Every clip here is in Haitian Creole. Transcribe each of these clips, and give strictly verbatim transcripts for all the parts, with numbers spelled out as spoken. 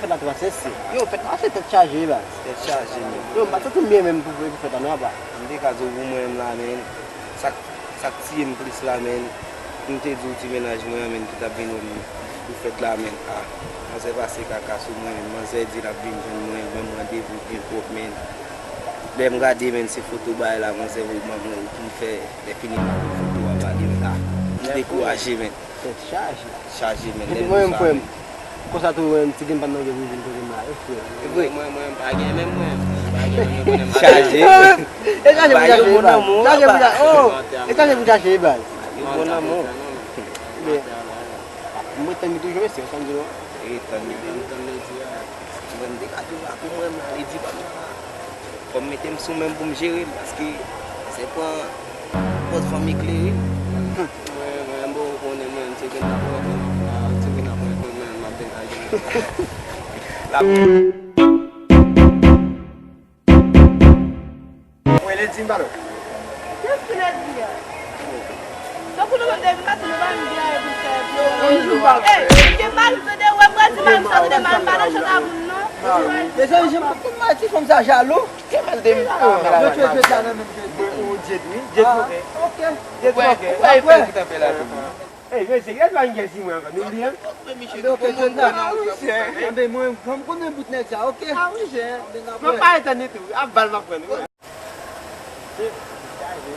Fèt la trase se. Yo, fèt la se tèt chaje, baz. Tèt chaje, men. Yo, m pa santi m byen menm pou, pou fèt la, non, apa. M te ka di w pou mwen menm la, men. Sa k, sa k tiye m plis la, men. M te di w ti mennaj mwen an, men, ki t ap vin wè m pou fèt la, men. Ah, manzè pase kaka sou mwen, men. Manzè di l ap vin jwenn mwen, ban m randevou byen pwòp, men. Lè m gade, men, se foto bagay la, manzè voye ban mwen pou m fè, lè fini m ap pran foto a ba li, men. Ah, m dekouraje, men. Tèt chaje. Chaje, men. Epi mwen menm, frè m, konsa tou, mwen menm, ti gen pa m nan gen pou vin kote m la, wi, frè. E vre. Mwen, mwen, pa gen menm mwen. Pa gen menm mwen. Chaje. E chaje pou chaje, baz. Chaje pou chaje, oh. E chaje pou chaje, baz. Yo bon nan mwen. Men, mwen tann li toujou, mesye, sa m di nou. E tann li. Tann li di a. Mwen, m te ka toujou ak ou, mwen, m ale di pa m la. Fò m mete m sou men m pou m jere l, paske se pran pòt fanm eklere. Mwen, mwen, bon, ou konnen mwen, se gen nan pòt, se gen nan pòt, mwen, mwen, m ap degaje. Mwen, lendi, m pa lòt. Kiyès ki lendi a? Tankou nou menm depi maten nou pa menm gen anyen pou fè. Yon jou pa fè. Ey, m gen mari tande, wè m pral di mari m sa tande, mari m pa nan chanta moun non. Mezanmi, jan m ap konn mari ti fanm sa jalou. Ki mal de m? Yo tchwe Jet la nan menm Jet. Mwen, ou Jet, wi. Jet, ok. Jet, ok. Ou wè efè ki t ap fè la tou. Ey, mesye, Jet pa gen si mwen ankò. Nou bliye l? Anben, ok, Jet la. Anben, mwen, fò m konnen bout nèg sa, ok? Mwen pa etann li tou. Ap bal m ap pran, wi. Se chaje.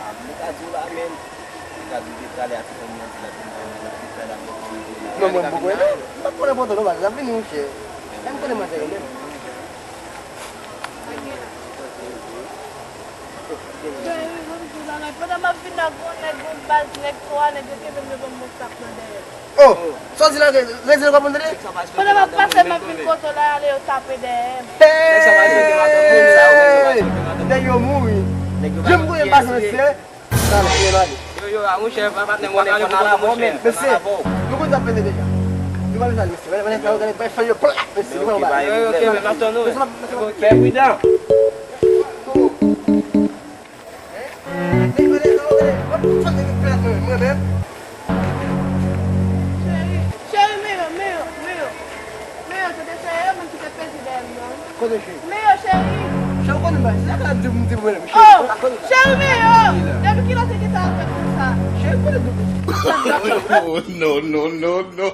Ah, m te ka di w la menm. M te ka di w te prale a ti fanm nan, di l ap vin jwenn mwen, l ap vin prale a ti fanm nan. Non, mwen, m poko wè non. M pa konnen pwoto non, baz. L ap vini, monchè. Lè m konnen manzè yo menm. Cheri, m di w bagay. Pandan m ap vin la, gon nèg, gon baz, nèg twa, nèg yo kenbe m, yo ban m yon sak nan dèyè. Oh, sa w di la, re-, redi l ankò pou m tande? Pandan m ap pase, m ap vin kote w la, ale yo tape dèyè m. Hey! Nèg yo mouri. Jan m konnen m pa janm eseye. Sa la, e mari. Yo, yo, a, monchè, pa patnè m wak ale, monchè. Mesye, nou konn sa fè deja. Nou pa bezwen ale, mesye. Mwen, mwen, mwen, mwen, mwen, fè yo plat, mesye. Nou pa. Ok, men m ap tann ou. Fè pridan. Cheri, cheri, men yo, men yo, men yo. Men yo, se te sèye, moun ki te peze dèyè m nan. Kote cheri? Men yo, cheri. Cheri, ou konnen m pa, se sa k ap di m, di mwen, cheri. Oh, cheri, men yo. Depi kilè w te gentan ap fè konsa? Cheri, konnen nou. Oh, no, no, no, no.